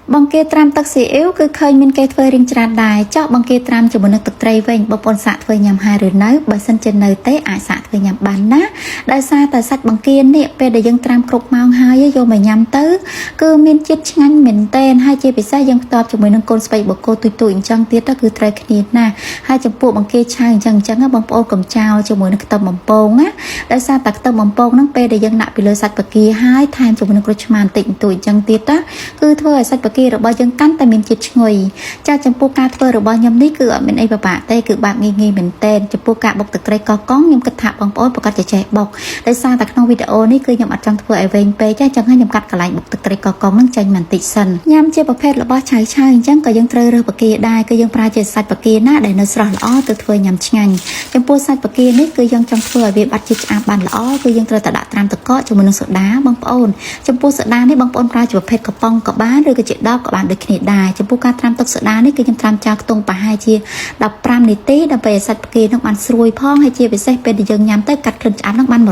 បង្គាត្រាំទឹកស៊ីអ៊ីវគឺឃើញមានគេធ្វើរៀងច្រើនដែរចោះបង្គាត្រាំជាមួយនឹងទឹកត្រីវិញបងប្អូនសាកធ្វើញ៉ាំហើយឬនៅបើសិនជានៅទេអាចសាកធ្វើញ៉ាំបានណាដោយសារតែសាច់បង្គានេះពេលដែលយើងត្រាំគ្រប់ម៉ោងហើយយកមកញ៉ាំទៅគឺមានជាតិឆ្ងាញ់មែនទែនហើយជាពិសេសយើងផ្ទាប់ជាមួយនឹងកូនស្ពៃបូកូទុយទុយអញ្ចឹងទៀតទៅគឺត្រូវគ្នាណាស់ហើយចំពោះបង្គាឆៅអញ្ចឹងអញ្ចឹងបងប្អូនកុំចោលជាមួយនឹងខ្ទឹមបំពងណាដោយសារតែខ្ទឹមបំពងហ្នឹងពេលដែលយើងដាក់ពីលើសាច់បង្គាហើយថែមជាមួយនឹងក្រូចឆ្មាបន្តិចបន្តួចអញ្ចឹងទៀតណាគឺធ្វើឲ្យសាច់បង្គារបស់យើងកាន់តែមានជាតិឈ្ងុយចាចំពោះការធ្វើរបស់ខ្ញុំនេះគឺអត់មានអីពិបាកទេគឺបែបងាយងាយមែនទែនចំពោះការបុកទឹកត្រីកោះកុងខ្ញុំគិតថាបងប្អូនប្រកាសជាចេះបុកដោយសារតែក្នុងវីដេអូនេះគឺខ្ញុំអត់ចង់ធ្វើឲ្យវែងពេកទេអញ្ចឹងហើយខ្ញុំកាត់កន្លែងបុកទឹកត្រីកោះកុងហ្នឹងចេញបន្តិចសិនញ៉ាំជាប្រភេទរបស់ឆៅឆៅអញ្ចឹងក៏យើងត្រូវរើសបង្គាដែរគឺយើងប្រើជាសាច់បង្គាណាដែលនៅស្រស់ល្អទៅធ្វើញ៉ាំឆ្ងាញ់ចំពោះសាច់បង្គានេះគឺយើងចង់ធ្វើឲ្យវាបាត់ជាតិឆ្អាបបានល្អគឺយើងត្រូវតែដាក់ត្រាំទឹកកកជាមួយនឹងសូដាបងប្អូនចំពោះសូដានេះបងប្អូនប្រើជាប្រភេទកំប៉ុងក៏បានឬក៏ជាដបក៏បានដូចគ្នាដែរចំពោះការត្រាំទឹកសូដានេះគឺខ្ញុំត្រាំចោលខ្ទង់ប្រហែលជា15នាទីដើម្បីឲ្យសាច់បង្គានឹងបានស្រួយផងហើយជាពិសេសពេលដែលយើងញ៉ាំទៅកាត់ក្លិនឆ្អាបនឹងបាន100%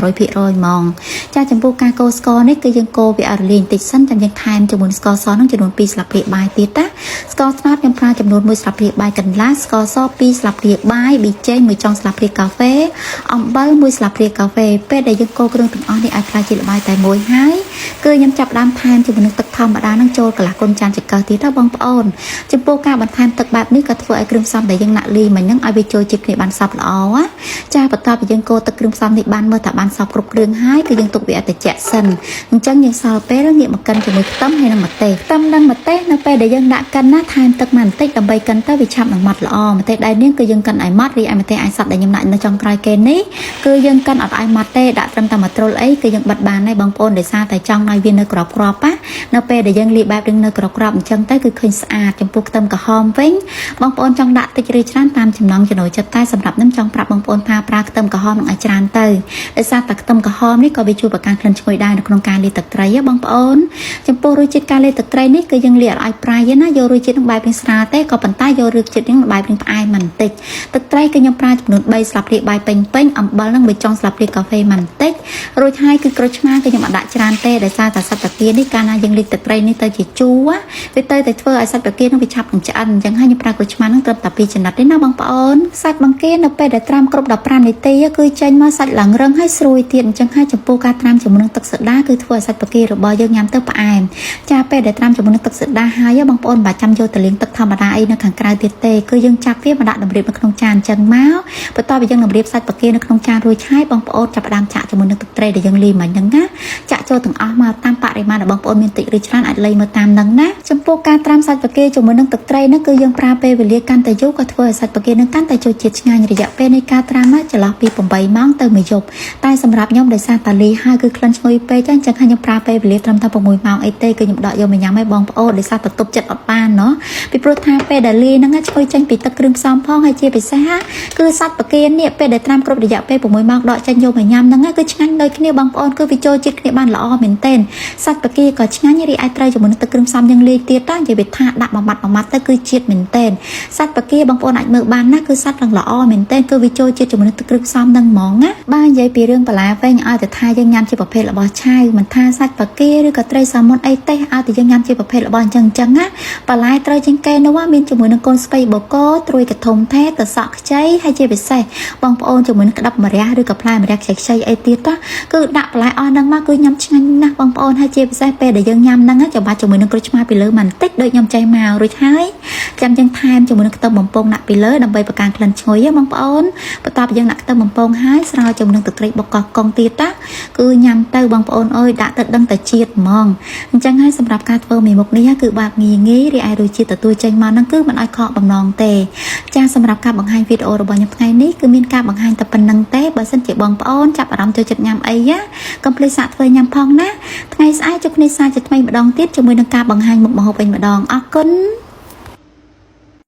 ហ្មងចាចំពោះការកូរស្ករនេះគឺយើងកូរវាឲ្យរលាយបន្តិចសិនចាំយើងថែមជាមួយស្ករសនឹងចំនួន2ស្លាបព្រាបាយទៀតណាស្ករត្នោតខ្ញុំប្រើចំនួន1ស្លាបព្រាបាយកន្លះស្ករស2ស្លាបព្រាបាយប៊ីចេង1ចុងស្លាបព្រាកាហ្វេអំបិល1ស្លាបព្រាកាហ្វេពេលដែលយើងកូរគ្រឿងទាំងអស់នេះឲ្យក្លាយជាល្បាយតែមួយហើយគឺខ្ញុំចាប់ផ្ដើមថែមជាមួយនឹងទឹកធម្មតានឹងចូលកន្លះកូនចានចង្កឹះទៀតណាបងប្អូនចំពោះការបន្ថែមទឹកបែបនេះក៏ធ្វើឲ្យគ្រឿងផ្សំដែលយើងដាក់លីមិញហ្នឹងឲ្យវាចូលជាតិគ្នាបានសព្វល្អណាចាបន្ទាប់ពីយើងកូរទឹកគ្រឿងផ្សំនេះបានមើលថាបានសព្វគ្រប់គ្រឿងហើយគឺយើងទុកវាឲ្យត្រជាក់សិនអញ្ចឹងយើងសល់ពេលងាកមកកិនជាមួយខ្ទឹមហើយនិងម្ទេសខ្ទឹមនិងម្ទេសនៅពេលដែលយើងដាក់កិនណាថែមទឹកមកបន្តិចដើម្បីកិនទៅវាឆាប់នឹងម៉ត់ល្អម្ទេសដែរនេះគឺយើងកិនឲ្យម៉ត់រីឯម្ទេសអាចសត្វដែលខ្ញុំដាក់នៅចុងក្រោយគេនេះគឺយើងកិនអត់ឲ្យម៉ត់ទេដាក់ត្រឹមតែមួយត្រុលអីគឺយើងបិទបានហើយបងប្អូនដោយសារតែចង់ឲ្យវានៅក្របក្របណានៅពេលដែលយើងលាយបែបនឹងនៅក្របក្របអញ្ចឹងទៅគឺឃើញស្អាតចំពោះខ្ទឹមក្រហមវិញបងប្អូនចង់ដាក់តិចឬច្រើនតាមចំណង់ចំណូលចិត្តតែសម្រាប់ខ្ញុំចង់ប្រាប់បងប្អូនថាប្រើខ្ទឹមក្រហមនឹងឲ្យច្រើនទៅដោយសារតែខ្ទឹមក្រហមនេះក៏វាជួយបង្កើនក្លិនឈ្ងុយដែរនៅក្នុងការលាយទឹកត្រីហ៎បងប្អូនចំពោះរសជាតិការលាយទឹកត្រីនេះគឺយើងលាយអត់ឲ្យប្រៃទេណាយករសជាតិនឹងបែបនឹងស្រាលទេក៏ប៉ុន្តែយករសជាតិនឹងបែបនឹងផ្អែមបន្តិចទឹកត្រីគឺខ្ញុំប្រើចំនួន3ស្លាបព្រាបាយពេញពេញអំបិលនឹងមួយចុងស្លាបព្រាកាហ្វេបន្តិចរួចហើយគឺក្រូចឆ្មាគឺខ្ញុំអត់ដាក់ច្រើនទេដោយសារតែសាច់តាគានេះកាលណាយើងលាយទឹកត្រីនេះទៅជាជូរវាទៅតែធ្វើឲ្យសាច់តាគានឹងវាឆាប់នឹងឆ្អិនអញ្ចឹងហើយខ្ញុំប្រើក្រូចឆ្មានឹងត្រឹមតែ2ចំណិតទេណាបងប្អូនសាច់បង្គានៅពេលដែលត្រាំគ្រប់15នាទីគឺចេញមកសាច់ឡើងរឹងហើយស្រួយទៀតអញ្ចឹងហើយចំពោះការត្រាំជាមួយនឹងទឹកសូដាគឺធ្វើឲ្យសាច់បង្គារបស់យើងញ៉ាំទៅផ្អែមចាពេលដែលត្រាំជាមួយនឹងទឹកសូដាហើយបងប្អូនមិនបាច់ចាំយកទៅលាងទឹកធម្មតាអីនៅខាងក្រៅទៀតទេគឺយើងចាប់វាមកដាក់តម្រៀបនៅក្នុងចានអញ្ចឹងមកបន្ទាប់ពីយើងតម្រៀបសាច់បង្គានៅក្នុងចានរួចហើយបងប្អូនចាប់ផ្ដើមចាក់ជាមួយនឹងទឹកត្រីដែលយើងលាយមិញហ្នឹងណាចាក់ចូលទាំងអស់មកតាមបរិមាណដែលបងប្អូនមានតិចឬច្រើនអាចលៃមកតាមហ្នឹងណាចំពោះការត្រាំសាច់បង្គាជាមួយនឹងទឹកត្រីហ្នឹងគឺយើងប្រើពេលវេលាកាន់តែយូរក៏ធ្វើឲ្យសាច់បង្គានឹងកាន់តែចូលជាតិឆ្ងាញ់រយៈពេលនៃការត្រាំណាចន្លោះពី8ម៉ោងទៅ1យប់តែសម្រាប់ខ្ញុំដោយសារតាលីហើយគឺក្លិនឈ្ងុយពេកអញ្ចឹងហើយខ្ញុំប្រើពេលវេលាត្រឹមតែ6ម៉ោងអីទេគឺខ្ញុំដកយកមកញ៉ាំឲ្យបងប្អូនដោយសារតែទប់ចិត្តអត់បានណោះពីព្រោះថាពេលដែលលីហ្នឹងឈ្ងុយចេញពីទឹកគ្រឿងផ្សំផងហើយជាពិសេសគឺសាច់បង្គានេះពេលដែលត្រាំគ្រប់រយៈពេល6ម៉ោងដកចេញយកមកញ៉ាំហ្នឹងគឺឆ្ងាញ់ដូចគ្នាបងប្អូនគឺវាចូលជាតិគ្នាបានល្អមែនទែនសាច់បង្គាក៏ឆ្ងាញ់រីឯត្រីជាមួយនឹងទឹកគ្រឿងផ្សំយើងលាយទៀតតានិយាយវាថាដាក់មួយម៉ាត់មួយម៉ាត់ទៅគឺជាតិមែនទែនសាច់បង្គាបងប្អូនអាចមើលបានណាគឺសាច់ឡើងល្អមែនទែនគឺវាចូលជាតិជាមួយនឹងទឹកគ្រឿងផ្សំហ្នឹងហ្មងណាបើនិយាយពីរឿងបន្លែវិញឲ្យតែថាយើងញ៉ាំជាប្រភេទរបស់ឆៅមិនថាសាច់បង្គាឬក៏ត្រីសាម៉ុនអីទេឲ្យតែយើងញ៉ាំជាប្រភេទរបស់អញ្ចឹងអញ្ចឹងណាបន្លែត្រូវជាងគេនោះមានជាមួយនឹងកូនស្ពៃបកត្រួយកធំថេតសក់ខ្ចីហើយជាពិសេសបងប្អូនជាមួយនឹងក្តាប់ម្រះឬក៏ផ្លែម្រះខ្ចីខ្ចីអីទៀតណាគឺដាក់បន្លែអស់ហ្នឹងមកគឺញ៉ាំឆ្ងាញ់ណាស់បងប្អូនហើយជាពិសេសពេលដែលយើងញ៉ាំហ្នឹងចាំបាច់ជាមួយនឹងក្រូចឆ្មាពីលើបន្តិចដូចខ្ញុំចេះមករួចហើយចាំយើងថែមជាមួយនឹងខ្ទឹមបំពងដាក់ពីលើដើម្បីបង្កើនក្លិនឈ្ងុយបងប្អូនបន្ទាប់យើងដាក់ខ្ទឹមបំពងហើយស្រោចជាមួយនឹងទឹកត្រីបុកកោះកុងទៀតណាគឺញ៉ាំទៅបងប្អូនអើយដាក់ទៅដឹងតែជាតិហ្មងអញ្ចឹងហើយសម្រាប់ការធ្វើមេមុខនេះគឺបែបងាយងាយរីឯរសជាតិទទួលចេញមកហ្នឹងគឺមិនឲ្យខកបំណងទេចាសម្រាប់ការបង្ហាញវីដេអូរបស់ខ្ញុំថ្ងៃនេះគឺមានការបង្ហាញតែប៉ុណ្្នឹងទេបើសិនជាបងប្អូនចាប់អារម្មណ៍ចូលចិត្តញ៉ាំអីណាកុំភ្លេចសាកធ្វើញ៉ាំផងណាថ្ងៃស្អែកជួបគ្នាសាជាថ្មីម្ដងទៀតជាមួយនឹងការបង្ហាញមុខម្ហូបវិញម្ដងអរគុណ។